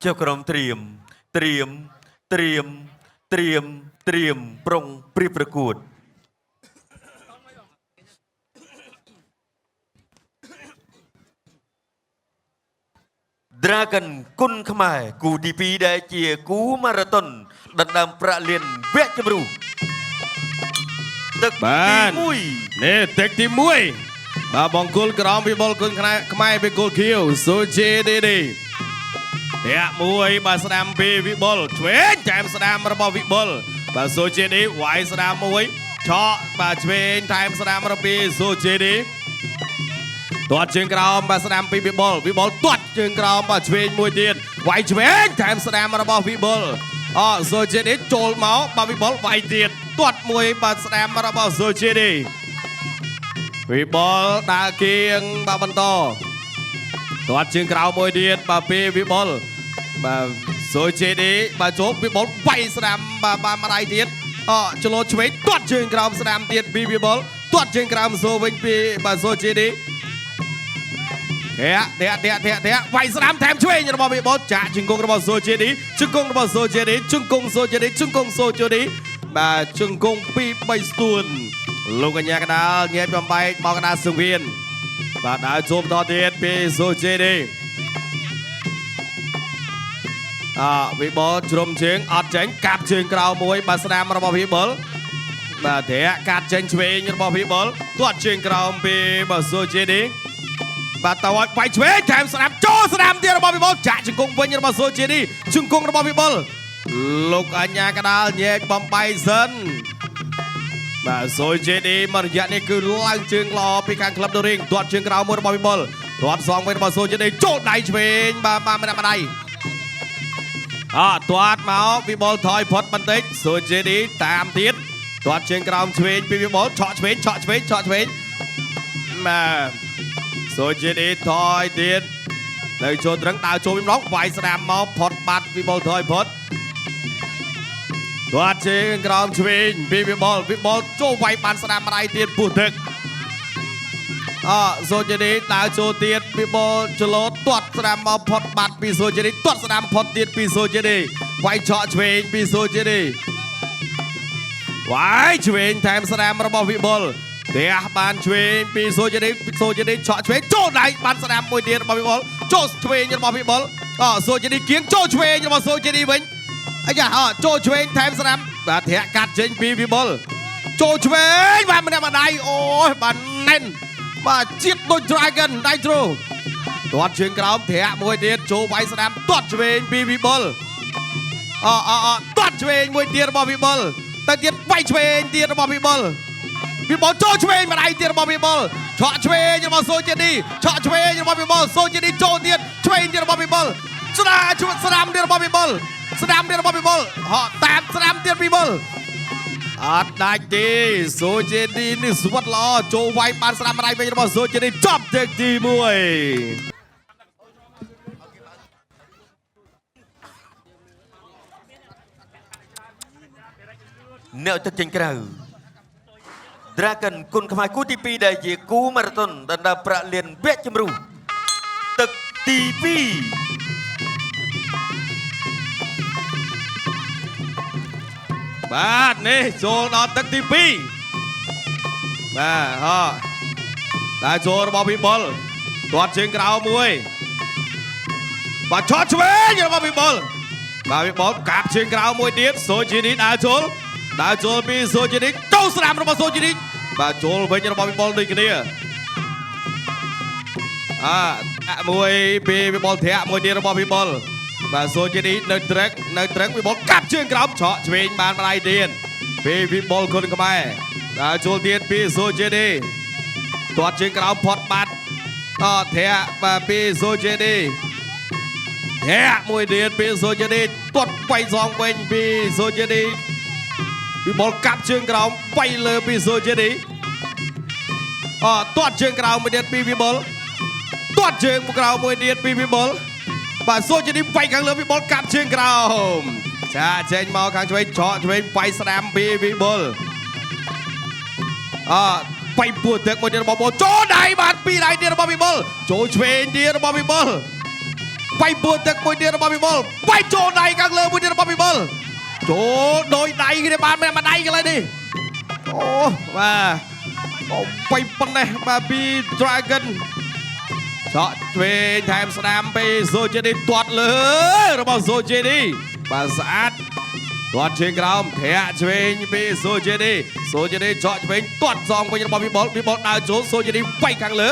ចៅក្រមត្រៀមត្រៀមត្រៀមត្រៀមត្រៀមប្រុងព្រៀបប្រកួត Dragon គុនខ្មែរគូទី2ដែលជាគូម៉ារ៉ាតុនដណ្ដើមប្រាក់លានវគ្គជម្រុះទឹក បាទ ទី1 នេះទឹកទី1បាទបង្គោលក្រោមវិបុលគុណខ្មែរខ្មែរវិគុលខៀវសូជេឌីឌីធាក់មួយបាទស្ដាំពីវិបុលឆ្វេងថែមស្ដាំរបស់វិបុលបាទសូជេឌីវាយស្ដាំមួយឆក់បាទឆ្វេងថែមស្ដាំរបស់សូជេឌីទាត់ជើងក្រោមបាទស្ដាំពីវិបុលវិបុលទាត់ជើងក្រោមបាទឆ្វេងមួយទៀតវាយឆ្វេងថែមស្ដាំរបស់វិបុលអសូជេឌីចូលមកបាទវិបុលវាយទៀតទាត់មួយបាទស្ដាំរបស់សូជេឌី វិបុលដើរគៀងបាទបន្តទាត់ជើងក្រៅមួយទៀតបាទពីវិបុលបាទសូជេឌីបាទចូលវិបុលវាយស្ដាំបាទបានម្ដាយទៀតអចលោឆ្វេងទាត់ជើងក្រោមស្ដាំទៀតពីវិបុលទាត់ជើងក្រោមសូវិញពីបាទសូជេឌីធាក់ធាក់ធាក់ធាក់ធាក់វាយស្ដាំថែមឆ្វេងរបស់វិបុលចាក់ជង្គង់របស់សូជេឌីជង្គង់របស់សូជេឌីជង្គង់សូជេឌីជង្គង់សូជេឌីបាទជង្គង់2 3ស្ទួនលោកកញ្ញាកដាលញែកបំបែកបោកកដាលសង្វៀនបាទដើរចូលបន្តទៀតពីសូជេឌីអវិបុលជ្រុំជើងអត់ចេញកាប់ជើងក្រៅមួយបាទស្ដាំរបស់វិបុលបាទធាក់កាត់ចេញឆ្វេងរបស់វិបុលទាត់ជើងក្រោមពីបាទសូជេឌី បាទតើឲ្យបាយឆ្វេងថែមស្ដាំចូលស្ដាំទៀតរបស់វិបុលចាក់ជង្គង់វិញរបស់សូជានីជង្គង់របស់វិបុលលោកអញ្ញាកដាលញែកបំបីសិនបាទសូជានីមករយៈនេះគឺឡើងជើងល្អពីខាងក្លឹបដូរីងទាត់ជើងក្រៅមួយរបស់វិបុលទាត់សងវិញរបស់សូជានីចូលដៃឆ្វេងបាទបាទម្នាក់ម្ដាយអទាត់មកវិបុលថយផុតបន្តិចសូជានីតាមទៀតទាត់ជើងក្រោមឆ្វេងពីវិបុលឆក់ឆ្វេងឆក់ឆ្វេងឆក់ឆ្វេងបាទ សូជាឌីថយទៀតនៅចូលត្រឹងដើរចូលវិញម្ដងវាយស្ដាំមកផុតបាត់វិបុលថយផុតទាត់ជើងក្រោមឆ្វេងពីវិបុលវិបុលចូលវាយបានស្ដាំម្ដាយទៀតពុះទឹកអសូជាឌីដើរចូលទៀតវិបុលចលោទាត់ស្ដាំមកផុតបាត់ពីសូជាឌីទាត់ស្ដាំផុតទៀតពីសូជាឌីវាយឆក់ឆ្វេងពីសូជាឌីវាយឆ្វេងថែមស្ដាំរបស់វិបុល ទះបានឆ្វេងពីសូជានីសូជានីឆក់ឆ្វេងចូលដៃបានស្ដាំមួយទៀតរបស់វិបុលចូលឆ្វេងរបស់វិបុលអសូជានីគៀងចូលឆ្វេងរបស់សូជានីវិញអាយ៉ាអចូលឆ្វេងថែមស្ដាំបាទធាក់កាត់ចេញពីវិបុលចូលឆ្វេងបានម្នាក់ម្ដាយអូយបានណែនបាទជាតិដូច Dragon ដៃទ្រូទាត់ជើងក្រោមធាក់មួយទៀតចូលវាយស្ដាំទាត់ឆ្វេងពីវិបុលអអអទាត់ឆ្វេងមួយទៀតរបស់វិបុលទៅទៀតវាយឆ្វេងទៀតរបស់វិបុល វិបុលចូលឆ្វេងម្ដាយទៀតរបស់វិបុលឆក់ឆ្វេងរបស់សូជាឌីឆក់ឆ្វេងរបស់វិបុលសូជាឌីចូលទៀតឆ្វេងទៀតរបស់វិបុលស្ដាជួស្ដាំទៀតរបស់វិបុលស្ដាំទៀតរបស់វិបុលហក់តាមស្ដាំទៀតវិបុលអត់ដាច់ទេសូជាឌីនេះស្វិតល្អចូលវាយបានស្ដាំម្ដាយវិញរបស់សូជាឌីចប់ទឹកទី1 អ្នកទឹកចេញក្រៅ Dragon គុនខ្មែរគូទី2ដែលជាគូម៉ារ៉ាតុនដណ្ដើមប្រាក់លានវគ្គជម្រុះទឹកទី2 បាទនេះចូលដល់ទឹកទី2បាទហោតែចូលរបស់វិបុលទាត់ជើងក្រៅមួយបាទឆត់ឆ្វេងរបស់វិបុលបាទវិបុលកាប់ជើងក្រៅមួយទៀតសូជីនីដើរចូលដើរចូលពីសូជីនីចូលស្រាមរបស់សូជីនីបាទចូលវិញរបស់វិបុលដូចគ្នាអាតាក់មួយពីវិបុលធាក់មួយទៀតរបស់វិបុលបាទសូជីនីនៅត្រឹកនៅត្រឹកវិបុលកាប់ជើងក្រោមឆក់ឆ្វេងបានម្ដាយទៀតពីវិបុលគុណខ្មែរដើរចូលទៀតពីសូជីនីទាត់ជើងក្រោមផុតបាត់អធាក់បាទពីសូជីនីធាក់មួយទៀតពីសូជីនីទាត់បៃសងវិញពីសូជីនីវិបុលកាប់ជើងក្រោមបៃលើពីសូជីនីអទាត់ជើងក្រោមមួយទៀតពីវិបុល ទាត់ជើងក្រោមមួយទៀតពីវិបុលបាទសូជានេះវាយខាងលើវិបុលកាប់ជើងក្រោមចាចេញមកខាងឆ្វេងឆក់ឆ្វេងវាយស្ដាំពីវិបុលអបៃពួរទឹកមួយទៀតរបស់បុលចូលដៃបាទពីរដៃទៀតរបស់វិបុលចូលឆ្វេងទៀតរបស់វិបុល វាយពួរទឹកមួយទៀតរបស់វិបុលវាយចូលដៃខាងលើមួយទៀតរបស់វិបុលចូលដោយដៃគ្នាបានម្នាក់មួយដៃកន្លែងនេះអូបាទអូវាយប៉ុណ្ណេះបាទពី Dragon ឆក់ឆ្វេងថែមស្ដាំពីសូជេឌីទាត់លើរបស់សូជេឌីបាទស្អាតទាត់ជើងក្រោមធាក់ឆ្វេងពីសូជេឌីសូជេឌីឆក់ឆ្វេងទាត់សងវិញរបស់វិបុលវិបុលដើរចូលសូជេឌីវាយខាងលើ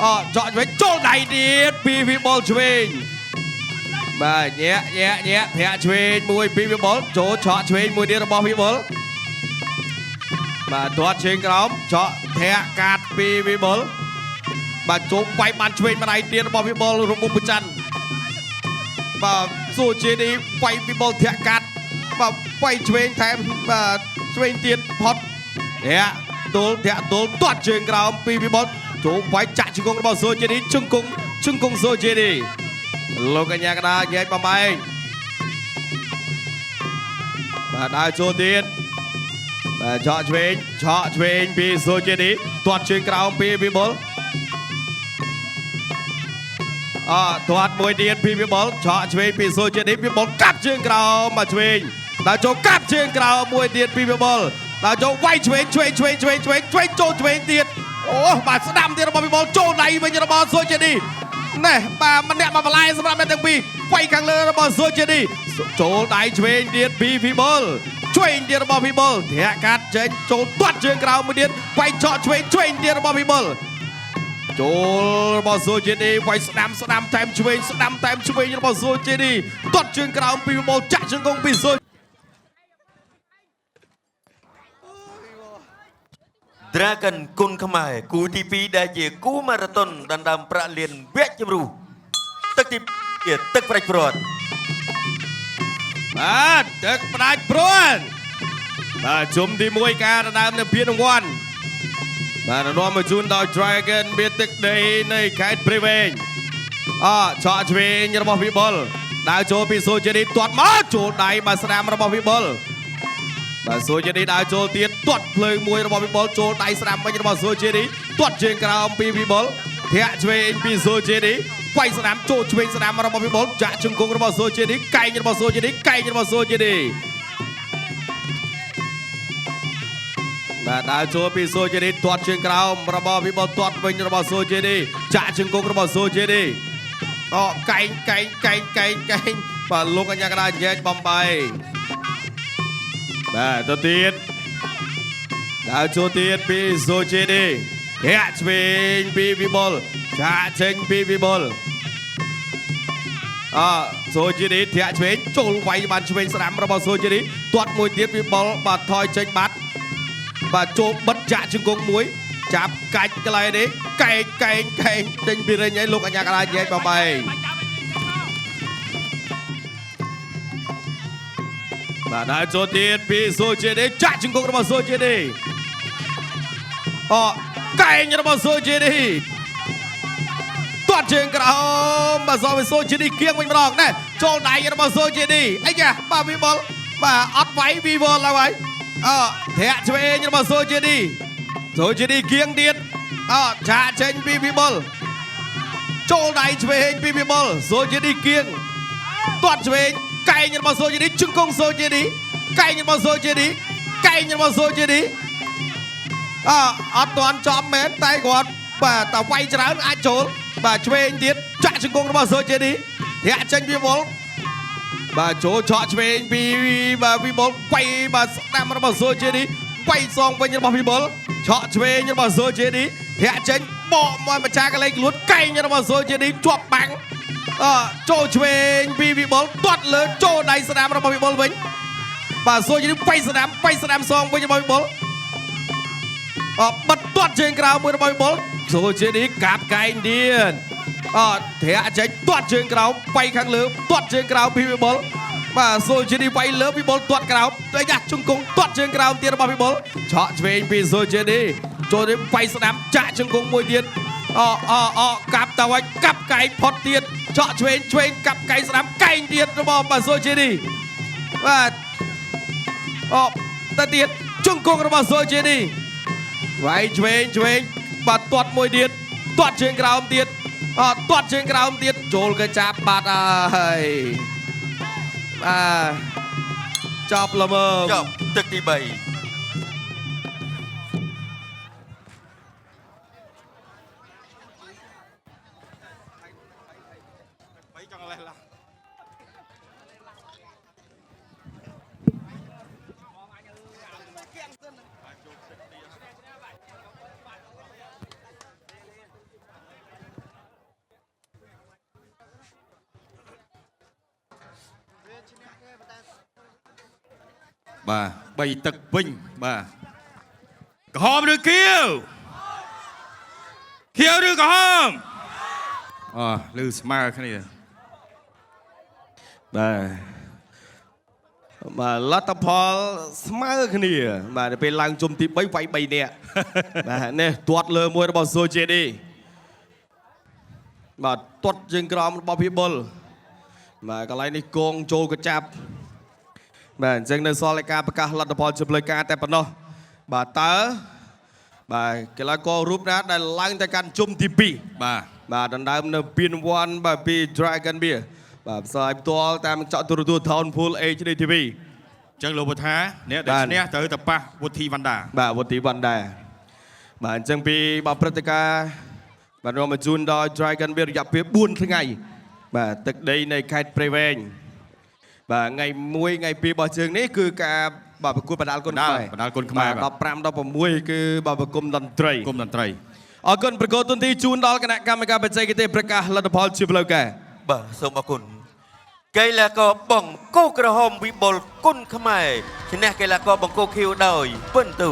អឆក់ឆ្វេងចូលដៃទៀតពីវិបុលឆ្វេងបាទញាក់ញាក់ញាក់ធាក់ឆ្វេងមួយពីវិបុលចូលឆក់ឆ្វេងមួយទៀតរបស់វិបុលបាទទាត់ជើងក្រោមឆក់ធាក់កាត់ពីវិបុល បាទចូលវាយបានឆ្វេងម្ដាយទៀតរបស់វិបុលរំមុំប្រច័នបាទសូជានេះវាយវិបុលធាក់កាត់បាទវាយឆ្វេងថែមបាទឆ្វេងទៀតផុតធាក់ទល់ធាក់ទល់ទាត់ជើងក្រោមពីវិបុលចូលវាយចាក់ជង្គង់របស់សូជានេះជង្គង់ជង្គង់សូជានេះលោកកញ្ញាកដាញែកបំបែងបាទដើរចូលទៀតបាទឆក់ឆ្វេងឆក់ឆ្វេងពីសូជានេះទាត់ជើងក្រោមពីវិបុល អទាត់មួយទៀតពីវិបុលឆក់ឆ្វេងពីសូជានេះវិបុលកាប់ជើងក្រោមមកឆ្វេងដល់ចូលកាប់ជើងក្រោមមួយទៀតពីវិបុលដល់ចូលវាយឆ្វេងឆ្វេងឆ្វេងឆ្វេងឆ្វេងឆ្វេងចូលឆ្វេងទៀតអូបាទស្ដាំទៀតរបស់វិបុលចូលដៃវិញរបស់សូជានេះណែបាទម្នាក់មកបន្លែសម្រាប់អ្នកទាំងពីរវាយខាងលើរបស់សូជានេះចូលដៃឆ្វេងទៀតពីវិបុលឆ្វេងទៀតរបស់វិបុលធាក់កាត់ចេញចូលទាត់ជើងក្រោមមួយទៀតវាយឆក់ឆ្វេងឆ្វេងទៀតរបស់វិបុល ចូលរបស់សូជេឌីវាយស្ដាំស្ដាំថែមឆ្វេងស្ដាំថែមឆ្វេងរបស់សូជេឌីទាត់ជើងក្រោមពីបលចាក់ជើងកងពីសូ Dragon គុណខ្មែរគូទី2ដែលជាគូម៉ារ៉ាតុនដណ្ដើមប្រាក់លានវគ្គជម្រុះទឹកទីជាទឹកប្រាច់ព្រាត់ បាទទឹកផ្ដាច់ព្រួនបាទជុំទី1ការដណ្ដើមនៅពានរង្វាន់បាទនាំមកជូនដោយ Dragon មានទឹកដីនៃខេត្តព្រៃវែងអឆក់ឆ្វេងរបស់វិបុលដើរចូលពីសូជេឌីទាត់មកចូលដៃបាទស្ដាំរបស់វិបុល បាទសូជាឌីដើរចូលទៀតទាត់ភ្លើងមួយរបស់វិបុលចូលដៃស្ដាំវិញរបស់សូជាឌីទាត់ជើងក្រោមពីវិបុលធាក់ឆ្វេងពីសូជាឌីវាយស្ដាំចូលឆ្វេងស្ដាំរបស់វិបុលចាក់ជង្គង់របស់សូជាឌីកែងរបស់សូជាឌីកែងរបស់សូជាឌីបាទដើរចូលពីសូជាឌីទាត់ជើងក្រោមរបស់វិបុលទាត់វិញរបស់សូជាឌីចាក់ជង្គង់របស់សូជាឌីអូកែងកែងកែងកែងកែងបាទលោកអញ្ញាកដាញែកបំបី បាទទៅទៀតដើរចូលទៀតពីសូជេឌីធាក់ឆ្វេងពីវិបុលចាក់ចេញពីវិបុលអសូជេឌីធាក់ឆ្វេងចូលវាយបានឆ្វេងស្ដាំរបស់សូជេឌីទាត់មួយទៀតវិបុលបាទថយចេញបាត់បាទចូលបិទចាក់ជង្គង់មួយចាប់កាច់កន្លែងនេះកែងកែងកែងចេញពីរិញហើយលោកអញ្ញាកដាញែកបំបែងបាទដើរចូលទៀតពីសូជេឌីចាក់ជង្គង់របស់សូជេឌីអូកែងរបស់សូជេឌីទាត់ជើងក្រោមបាទសូសូជេឌីគៀងវិញម្ដងណែចូលដៃរបស់សូជេឌីអីយ៉ាបាទវិបុលបាទអត់វាយវិបុលឡើយហើយអធាក់ឆ្វេងរបស់សូជេឌីសូជេឌីគៀងទៀតអចាក់ចេញពីវិបុលចូលដៃឆ្វេងពីវិបុលសូជេឌីគៀង ទាត់ឆ្វេងកែងរបស់សូជេឌីជង្គង់សូជេឌីកែងរបស់សូជេឌីកែងរបស់សូជេឌីអអត់ទាន់ចំមែនតែគាត់បាទតែវាយច្រើនអាចចូលបាទឆ្វេងទៀតចាក់ជង្គង់របស់សូជេឌីធាក់ចេញពីវល់បាទចូលឆក់ឆ្វេងពីបាទវិបុលវាយបាទស្ដាំរបស់សូជេឌីវាយសងវិញរបស់វិបុលឆក់ឆ្វេងរបស់សូជេឌីធាក់ចេញបកមកម្ចាស់កលេចលួតកែងរបស់សូជេឌីជាប់បាំង អចូលឆ្វេងពីវិបុលទាត់លើចូលដៃស្ដាំរបស់វិបុលវិញបាទសូជនេះបៃស្ដាំបៃស្ដាំសងវិញរបស់វិបុលអបិទទាត់ជើងក្រៅមួយរបស់វិបុលសូជនេះកាប់កែងទៀតអធាក់ចេញទាត់ជើងក្រោមបៃខាងលើទាត់ជើងក្រោមពីវិបុលបាទសូជនេះបៃលើវិបុលទាត់ក្រោមតែយ៉ាជង្គង់ទាត់ជើងក្រោមទៀតរបស់វិបុលឆក់ឆ្វេងពីសូជនេះចូលនេះបៃស្ដាំចាក់ជង្គង់មួយទៀតអអអកាប់តើវិញកាប់កែងផុតទៀត ឆក់ឆ្វេងឆ្វេងកាប់កែងស្ដាំកែងទៀតរបស់បាទសូជេឌីបាទអូទៅទៀតជង្គង់របស់សូជេឌីវាយឆ្វេងឆ្វេងបាទទាត់មួយទៀតទាត់ជើងក្រោមទៀតអទាត់ជើងក្រោមទៀត ចូលគេចាប់បាត់ហើយបាទចប់ល្មម ចប់ទឹកទី3 បាទបីទឹកវិញបាទក្រហមឬខៀវខៀវឬក្រហមអឺឮស្មើគ្នា បាទបាទលទ្ធផលស្មើគ្នា បាទដល់ពេលឡើងជុំទី3វាយ3នាក់ បាទនេះទាត់លើមួយរបស់សូជេឌីបាទទាត់ជើងក្រោមរបស់ភិបុលបាទកន្លែងនេះគងចូលកញ្ចាប់បាទអញ្ចឹងនៅសល់តែការប្រកាសលទ្ធផលជាផ្លូវការតែប៉ុណ្ណោះបាទតើបាទកីឡាកររូបណាដែលឡើងទៅកាន់ជុំទី2 បាទ បាទដណ្ដើមនៅពានវ័នបាទពី Dragon Beer បាទផ្សាយផ្ទាល់តាមកញ្ចក់ទូរទស្សន៍ Town Pool HD TV អញ្ចឹងលោកវុធាអ្នកដែល បាទ ឈ្នះត្រូវទៅប៉ះវុធីវណ្ណដា បាទវុធីវណ្ណដាបាទអញ្ចឹងពីបាទព្រឹត្តិការណ៍បាទនាំមកជូនដល់ Dragon Beer រយៈពេល4ថ្ងៃបាទទឹកដីនៃខេត្តព្រៃវែងបាទថ្ងៃ1ថ្ងៃ2របស់ជើងនេះគឺការបាទប្រកួតបដាល់គុណខ្មែរ បដាល់គុណខ្មែរ បាទ15 16គឺបាទប្រគំតន្ត្រី គុំតន្ត្រី អរគុណប្រកួតទុនទីជូនដល់គណៈកម្មការបច្ចេកទេសប្រកាសលទ្ធផលជាផ្លូវការ បាទសូមអរគុណកីឡាករបង្គោលក្រហមវិបុលគុណខ្មែរឈ្នះកីឡាករបង្គោលខៀវដោយពិន្ទុ